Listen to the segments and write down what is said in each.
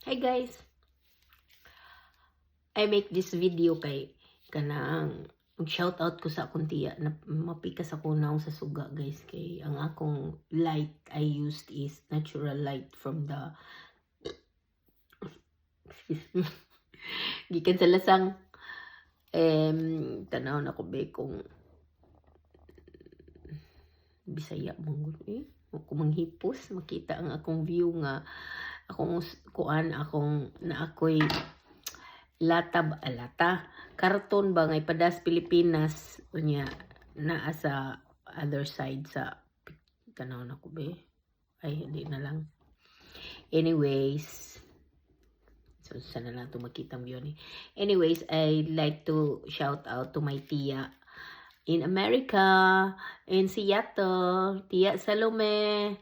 Hi guys! I make this video kay kanang mag shout out ko sa akong tiya na mapikas ako naong sa suga, guys, kay ang akong light I used is natural light from the, excuse me, gikan sa lasang. Tanaw na ko be kung Bisaya man gud eh kung manghipos makita ang akong view nga akong kuan, akong na ako'y lata ba, ah, lata karton ba nga ipadas Pilipinas. Unya naa sa other side sa tanaw na ko be. Ay, hindi na lang. Anyways, so sana lang ito makita ang view ni. Anyways, I like to shout out to my tiya in America, in Seattle, Tiya Salome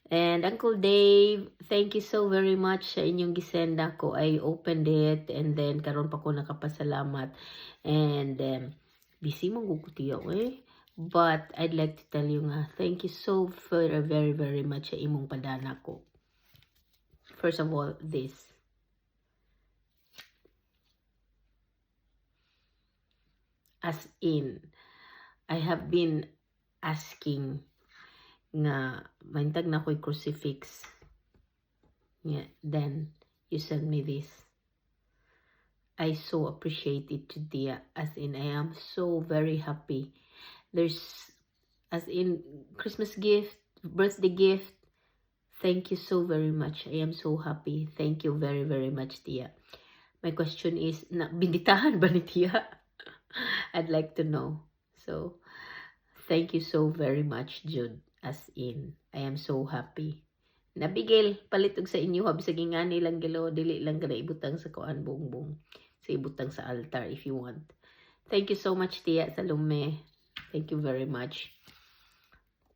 and Uncle Dave. Thank you so very much sa inyong gisend ako. I opened it and then karon pa ko nakapasalamat. And busy man gud ko, tiya, eh. But I'd like to tell you nga, thank you so very, very, very much sa imong padana ko. First of all, this. As in, I have been asking nga mahintag na ko'y crucifix. Yeah, then you send me this. I so appreciate it today. As in, I am so very happy. There's, as in, Christmas gift, birthday gift. Thank you so very much. I am so happy. Thank you very, very much, Tia. My question is, na, binditahan ba ni Tia? I'd like to know. So, thank you so very much, Jude. As in, I am so happy. Nabigil, palit og sa inyo, bisag ingani lang gilo, dili lang kada ibutang sa kuan bongbong. Sa ibutang sa altar if you want. Thank you so much, Tia Salome. Thank you very much.